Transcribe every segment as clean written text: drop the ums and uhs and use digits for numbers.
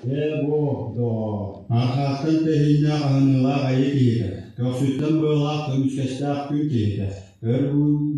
Ээ бу, доҕоор, арҕааттан тэһииннээх аһыныылаах айыы киһитэ, көхсүттэн быалаах көмүскэстээх күн киһитэ, өр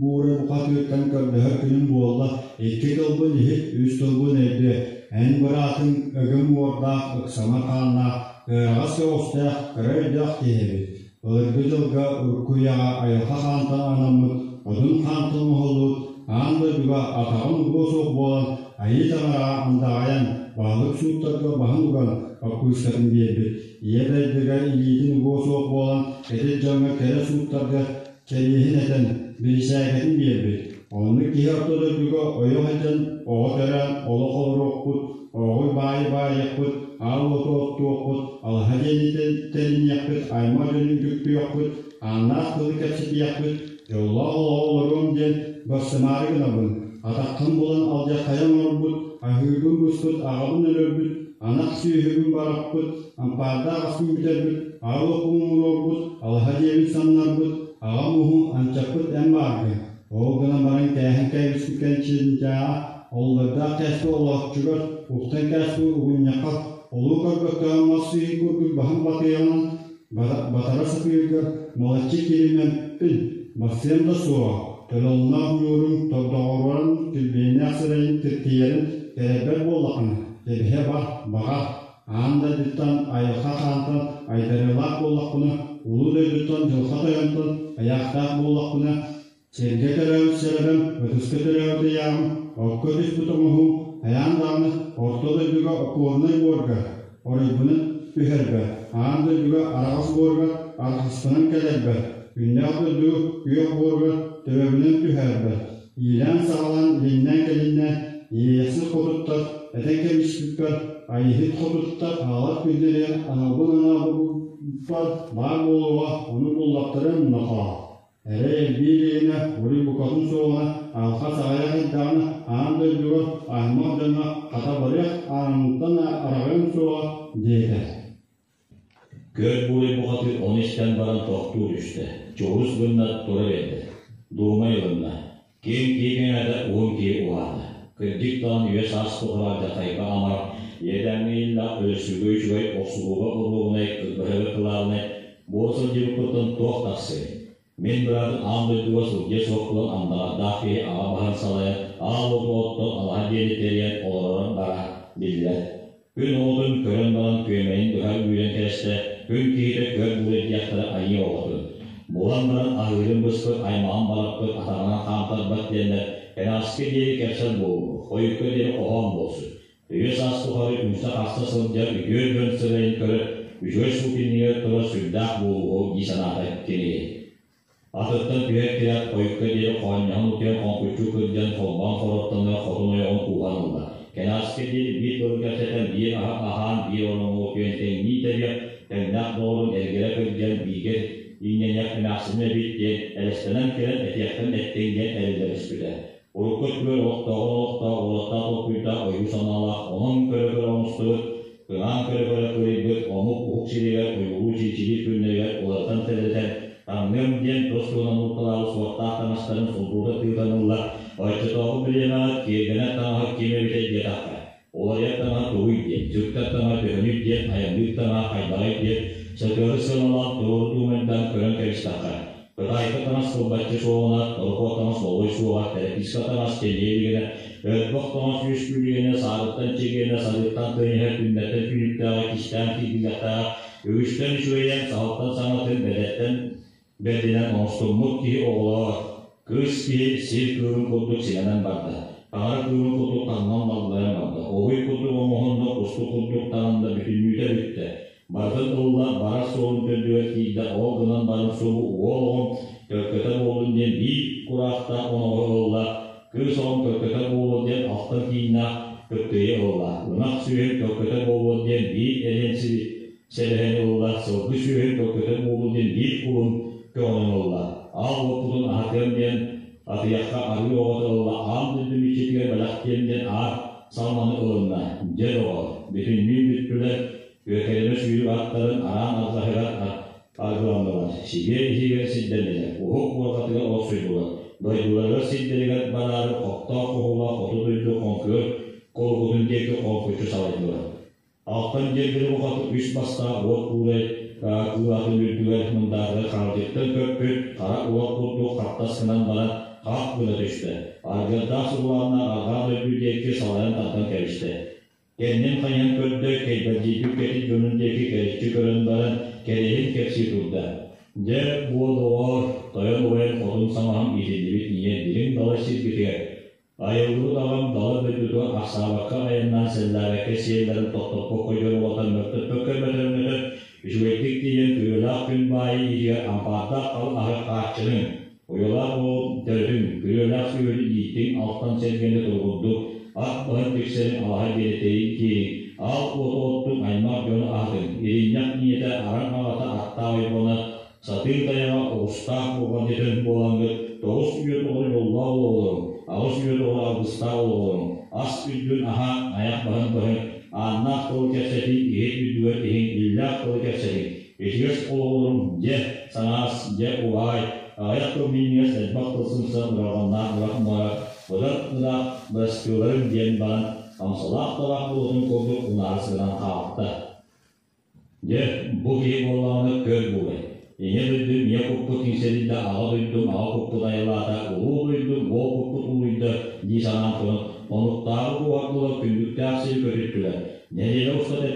буура бухатыыртан көрдөһөр күнүм буолла, икки тылбын иһит, үс тылбын өйдөө, эн быраатыҥ өгөм уордаах, ыксамар хааннаах, кыараҕас көҕүстээх, кыра өйдөөх киһи эбит. Былыргы дьылга урукку үйэҕэ айылҕа хаантан анаммыт, одун хаантан оҥоһуллубут аан дойдуга атаҕын угуо суох буолан, Айыы Таҥараҕа андаҕайан, баһылык сууттарга баһын уган, баппыыскатын биэрбит. Ийэ дойдуга илиитин угуо суох буолан, эдэр дьоҥҥо кэрэ сууттарга кэриэһин этэн, бирисээгэтин биэрбит. Оннук киһи орто дойдуга ойох этэн, оҕо төрөөн олох олоруохпут, ооҕуй баайы баайыахпыт, аал уоту оттуохпут, алаһа диэни тэриниэхпит, аймах дьону үтүктүөхпүт, ааннаах тылы кэпсэтиэхпит, дьоллоох олоҕу олоруом диэн барсымаары гынабын. Атаххын булан алдьархайы оҥорбут, аһыырбын быспыт, аҕабын өлөрбүт, анах сүөһүбүн бараппыт, ампаардаах аспын бүтэрбит, аал уоппун умуруорбут, алаһа дьиэбин самнарбыт, аҕам уһун анчаппыт эн бааргын. Ол гынан баран кээһэн кээбиспит кэнчинчээҕэ оллурдаах кээспи олооччугар, уктан кээспи угунньахха олуу көрбөккөҕө мас сыыһын курдук баһын батыйаҕынан батара сатыыргар малаччы кириммэппин, барсыам да суоҕа, төлөннөөх ньуурун тордоҕоруоран килбиэннээх сирэйин киртийэрин кэрэйбэт буоллаххына, кэбиһэ бар, баҕар, аан дойдуттан айылҕа хаантан айдарыылаах буоллахпына, улуу дойдуттан дьылҕа тойонтон айаахтаах буоллахпына, сиргэ төрөөбүт сэрэбэм, ытыска төрөөбүт ыйааҕым, окко түспүт оҥоһуум хайаан даҕаны орто дойдуга опорнай буорга, оройбунан түһэрбэр, аан дойдуга араҕас буорга арҕаспынан кэлэрбэр, күннээх дойду күөх буорга төбөбүнэн түһэрбэр, иилээн-саҕалаан илиннээн-кэлиннээн иэйэхсит хотуттар этэн кэбиспиппэр, айыһыт хотуттар аалар күннэригэр аналбын анаабыппар баар буолуоҕа, ону буллахтарын нохоо. Эрэй элбии илигинэ, уруй букатын суоҕуна, алҕас аҕыйах ыйдаҕына, аан дойдуга аймах дьоно хата барыах ааныттан араҕыам суоҕа диэтэ. Көр буруй бухатыыр ону истэн баран тохтуу түстэ, чугус гынна тура биэрдэ. Дуумай ылынна. Киэҥ киһи кэҥээтэ, уһун киһи уһаата. Кырдьык даҕаны үйэ-саас тухары алдьархайга амарах, иэдээҥҥэ ииллээх, өлөрсүүгэ үчүгэй, охсуһууга оруобунай, кыргыһыыга кылаабынай, буола сылдьыбыккыттан туох тахсыай? Мин быраатым аан дойдуга сылдьыа суох буолан андаҕардаах киһи аҕа баһын салайан, аал уоту оттон алаһа диэни тэрийэн олороро бара биллэр. Күн оҕотун көрөн баран күөмэйин быһа үүрэн кэстэ, күн киһитэ көр буолуо диэхтэрэ айыы оҕотун. Булан баран аһыырын быспыт, аймаҕын балаппыт, атаҕынан хаамтарбат диэннэр, кэнэҕэски диэри кэпсэл буолуо, хойукка диэри хоһоон буолсу. Өйө-саас тухары үҥсэ-харса сылдьар үтүө дьон сырайын көрөр, үчүгэй суут иннигэр турар сүрдээх буолуоҕу дии санаата кинини. Атыттан түһэр тирэх хойукка диэри хоонньоһон утуйан хоҥкуччу кырдьан холбоон хороттоно хотун ойоҕун кууһан ылла. Кэнэҕэскэ диэри биир тылы кэпсэтэн, биир аһы аһаан, биир ороҥҥо утуйан тэҥнии тэбиэх, тэҥнээх доҕорун эргэрэ кырдьан бииргэ иҥнэниэх эмээхсиним эбит диэн элэстэнэн кэлэн этиэхтэн эттиҥ диэн эриллэриспитэ. Урукку өттүгэр олохтооҕун олохтоох, уолаттаах толкуйдаах, ойуу санаалаах, онон көрө-көрө оҥостубут, кыҥаан көрө-көрө кырыйбыт омук уһук сиригэр ойуулуу-чинчилиир күннэригэр уларытан-тэлэритэн, таҥныам диэн тус туһунан уурталаабыт суохтаах таҥастарын сулбута тыытан ылла, оччотооҕу бириэмэҕэ киэргэнэр таҥаһы ким эбитэй диэтэххэ, уларыйар таҥаһа тугуй диэн, сүктэр таҥаһа төһөнүй диэн, айанныыр таҥаһа хайдаҕый диэн сытыары сыаналаан туруору дуумайдаан көрөн кэбистэххэ, Кытайга таҥас кылбаччы суоҕуна, торохуо таҥас болой суоҕа, тэрэпиискэ таҥас тэнийэ илигинэ, өрбөх таҥас үөскүүлүгэнэ, саарыттан чэгиэнэ, сарыыттан тыаниһэр күннэртэн түүнүктээҕэ, кистээн киирбитэхтээҕэ, үгүстэн үчүгэйэн, саһылтан саҥатын, бэдэртэн бэрдинэн оҥостуммут киһи оҕолоор, кыыс киһи сир кыылын курдук симэнэн барда, таҥара кыылын курдук таҥнан баллайан барда, уһуй курдук оҥоһунна, кустук курдук таҥынна, бүтүннүүтэ бүттэ. Барытын ылла, барар суолун төрдүгэр киирдэ, ол гынан баран субу уол оҕом төлкөтө буоллун диэн биир кураахтаах оноҕоһу ылла, кыыс оҕом төлкөтө буолуо диэн алтан кииннээх кыптыыйы ылла, ынах сүөһүн төлкөтө буолуо диэн биир эриэн сэлэһэни ылла, сылгы сүөһүн төлкөтө буолуо диэн биир кулун көҕөнүн ылла, аал уоппутун аһатыам диэн атыйахха арыы оҕото ылла, аан дойду миччитигэр бэлэхтиэм диэн аар салманы ылынна. Дьэ доҕор, бүтүннүү бүттүлэр, Үөкэримэ сүүрүк аттарын араан арҕаһыгар аргыланнылар, сибиэр иһигэр сирдэннилэр, уһук уорҕатыгар олохсуйдулар, дойдуларыгар сирдэригэр бараары хоптоох хоһулаах хоту дойду хоҥкуйар кулукутун диэки хоҥкуччу салайдылар. Алтан дьиэргэри бухатыр үс бастаах уот куурай кыылатын үрдүгэр мындаатыгар хаалдьыттан көппүт хара уот курдук хаптас гынан баран хах гына түстэ. Аргыардаах сугулааннаах арҕаа дойду диэки салайан тардан кэбистэ. Кэннин хайыһан көрдө, кэйбэрдийбит кэтит дьонун диэки кэриччи көрөн баран, кэриэһин кэпсии турда. Дьэ, буо доҕоор, тойон убайын хотун саҥаһым иитиллибит ийэ дириҥ далай сирбитигэр Айыллыбыт аҕам дала дойдутугар ахсаабакка айаннаан сэллээбэккэ сиэллэрин тохтоппокко дьоруолатан мөлтөппөккө мөтөрөҥнөтөн үчүгэйдик тиийэн күрүөлээх күн баайы иитигэр ампаардаах хал аһы хааччыныҥ, уйалаах уол төрөтүҥ, күрүөлээх сүөһүнү ииттиҥ, алтан сэргэни туругурдуҥ, ат баһын тиксэрин алаһа диэри тиийиҥ, аал уоту оттуҥ, аймах дьону аһатыҥ, иринньэх ийэтэ, араҥ аҕата аттаах ойбоно Сатыы тайаҕа оҕустаах бурҕалдьытын буолаҥҥыт тоҕус үйэ тоҕо дьоллоох олоҕолоруҥ, аҕыс үйэ тоҕо алгыстаах олоҕолоруҥ, ас үрдүн аһаан, айах баһын быһыҥ, ааннаах тылы кэпсэтиҥ, иһит үрдүгэр иһиҥ, иллээх тылы кэпсэтиҥ, ичигэс олоҕолоруҥ, дьэ, саҥаас, дьэ, уһаай, аҕыйах тыл минньигэс, элбэх тыл сымса, быраҕыллаах бырах муора, быдан ыраах бырастыыларыҥ диэн баран, хамсалаах табаах буруотун курдук унаарыс гынан хаалта. Дьэ, бу киһи буоллаҕына көр буолай. Ийэ дойдум ийэ куппут иҥсэрийдэ, аҕа дойдум аҕа куппут айылаата, улуу дойдум уол куппут улуйда дии санаан туран, хонуктааҕы куоһардылар күндүктээх сири көтүттүлэр. Нэдиэлэ устата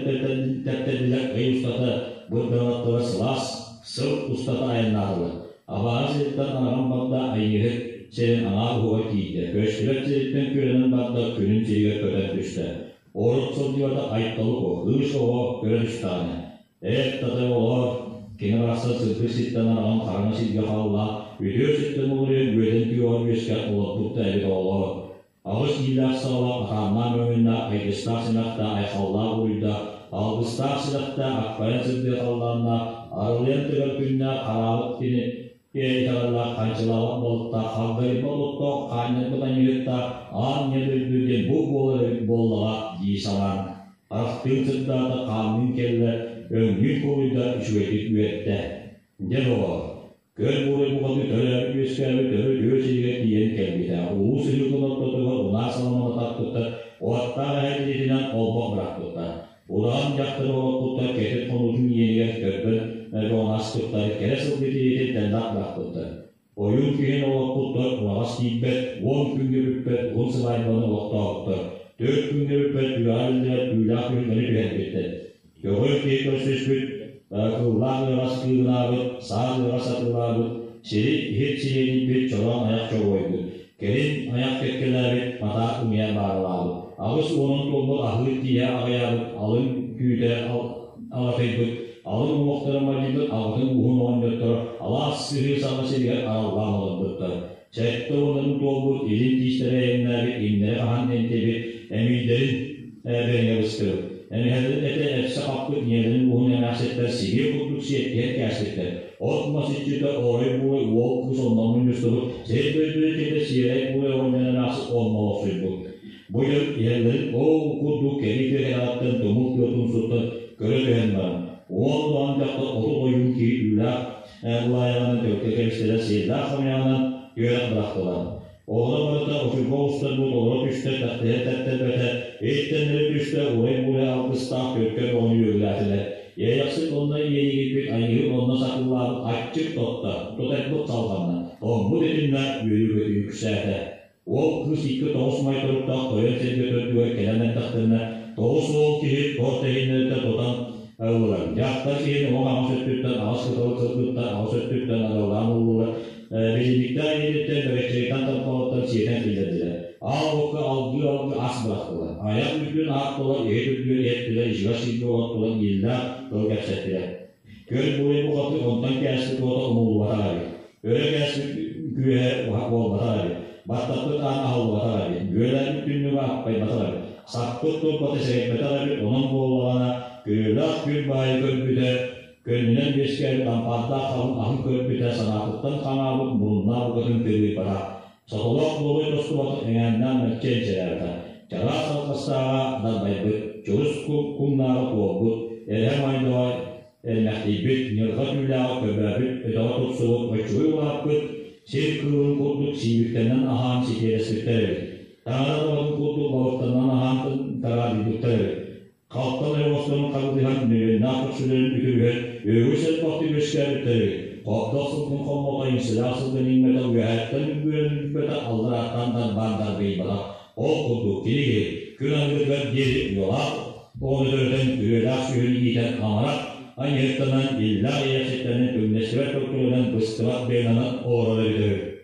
тэптэрдилэр, ый устата бырдаҥалаттылар, сылаас сыл устата айаннаатылар. Абааһы сириттэн араҕан барда, Айыыһыт сирин аҥаар уһугар тиийдэ, көстүбэт сириттэн күрэнэн барда, күнүн сиригэр көтөн түстэ. Урут сылдьыбата Айталы кыыс оҕо көрө түстэҕинэ, эр татай оҕолоор, кини барахсан сырдык сиртэн араҕан хараҥа сиргэ хаалла, үтүө сиртэн уларыйан үөдэн түгэҕэр үөскээн олорбут да эбит оҕолоор. Аҕыс иилээх саҕалаах атааннаах мөҥүннээх айгыстаах симэхтээх айхаллаах уруйдаах, алгыстаах силэхтээх аппайан сырдыа халлааннаах, арылыйан тыгар күннээх хараабыт кини Итэҕэллээх ханчылаабат балыктаах, хагдарыйбат оттоох, хаанньарбыт анньыһыттаах аан ийэ дойду диэн бу буолар эбит буоллаҕа дии санаан, харахтыын сырдаата, хаанныын кэллэ, өҥнүүн куруйда, үчүгэйдик үөртэ. Дьэ доҕоор, көр буурай бухатыы төрөөбүт-үөскээбит төрүт үө сиригэр тиийэн кэлбитэ, улуу сыһыытын ортотугар унаар саламаны тарпыттар, уоттаах эһэ илиитинэн олбох бырахпыттар. Удаҕан дьахтары олоппуттар кэтит хонуутун иэнигэр көрбөн мөлөҕүн аспыттар, кэрэ сылгы тириитин тэллэх бырахпыттар. Ойуун киһини олоппуттар, ураҕас тиийбэт, уон күҥҥэ бүппэт уһун сыбаайбаны олохтообуттар. Түөрт күҥҥэ бүппэт түгэҕэр биллибэт түүлээх түһүлгэни түһэрбиттэр. Көҕүл киһи көрсүспүт, кыллаах ыаҕас кыыгынаабыт, саар ыаҕас атыылаабыт, сири иһит сириэдийбит чороон айах чоҕуойбут. Кэлин айах кэккэлээбит, матаа умуйа бааралаабыт, аҕыс уонун туолбут аһыыр тииһэ аҕыйаабыт, алын күүтэ алатыйбыт, алын уҥуохтара мадьыйбыт аҕатын ууһун оҕонньотторо алаас сыһыы саҕа сиригэр араллаан олорбуттар. Сэттэ уонун туолбут илин тиистэрэ эйэҥнээбит, иҥнэри хаһан эмтээбит, эмиийдэрин бэриҥэ быстыбыт. Эмэһэлэрин этэ эпсэ хаппыт ийэлэрин уһун эмээхситтэр сибиэ курдук сиэттиһэн кээспиттэр. От-мас иччитэ орой буой уол кыыс онно мунньустубут, сир дойду иччитэ сиэрэй буой оҕонньор эмээхсин онно олохсуйбут. Бу дьон иһэллэрин ол курдук кэлии тыа кэтэҕиттэн тумул тыа тумсуттан көрө түһэн баран, уон улахан дьахтар отут ойуун киһи түүлээх былаайаҕынан төлкө кэбистэлэр сиэллээх хамыйаҕынан үөрэх бырахтылар. Оҕолор барыта очурга оҕустарбыт олоро түстэ, тэхтэһэ тэптэрбэтэ, иһиттэннэри түстэ, урай-буурай алгыстаах төлкө бөҕөнү үөгүлээтилэр. Иэйэхсит онно иэйигирбит, айыыһыт онно сатыылаабыт аччык тотто, тутайбыт салҕанна, тоҥмут итиннэ үөрүү-көтүү үксээтэ. Уол кыыс икки тоҕус май туруктаах тойон сэргэ төрдүгэр кэлэн эрдэхтэринэ, тоҕус уол киһи торт эһиннэриттэн тутан ыллылар. Дьахтар киһини уҥа аҕыс өттүттэн аҕыс кыталык сылгыттан аҕыс өттүттэн арыаллаан ыллылар. Билинниктээх ийэтиттэн бэгэччэгиттэн тарпаҕыттан сиэтэн киллэрдилэр. Аал уокка алгыы-алгыы ас бырахтылар. Айах үрдүн ааттылар, иһит үрдүгэр иһэттилэр, ичигэс сиргэ олортулар, ииллээх тыл кэпсэттилэр. Көр буруй бухатыы онтон кээспит уота умуллубатах эбит. Өрө кээспит күөһэ буолбатах эбит. Баттаппыт аан аһыллыбатах эбит. Бүөлээбит түннүгэ аппайбатах эбит. Саппыт турбата сэрэйбэтэх эбит. Онон буоллаҕына, күрүөлээх күн баайы көрбүтэ, көннүнэн үөскээбит ампаардаах халыҥ аһын көрбүтэ, санаатыттан хаҥаабыт муруннаах букатын кырыыйбатах. Сотолоох буолуой тостубатын эҥээннээх мэлдьи энчирээбэтэх. Чараас алҕастааҕа дарбайбыт, чурус кумнааҕа туолбут, эрэһэ моойдооҕо элмэхтийбит, ньырҕа түүлээҕэ көбөөбүт, өтөҕө тупсубут, оччугуй улааппыт, сир кыылын курдук сиибиктэнэн аһаан ситиэлэспиттэр эбит. Таҥара табатын курдук балыктанан аһаан тараадыйбыттар эбит. Халтан ойоҕосторун хабытыһан мөлүйүөннээх көхсүлэрин үтүрүһэн үгүс элбэхтик үөскээбиттэр эбит. Хобдох сылгын хоммото, иҥсэлээх сылгын иҥмэтэ, үөһэттэн үҥкүүрэн үҥкүппэтэ, алларааттан дарбаан дарбыйбатах. Ол курдук кини киһи күн аныгытыгар диэри уолаах оҕону төрөтөн, күрүөлээх сүөһүнү иитэн амарах айыһыттанан, иллээх иэйэхситтэнэн, түҥнэстибэт көлкөлөнөн, быстыбат бэйэлэнэн олорор эбитэ үһү.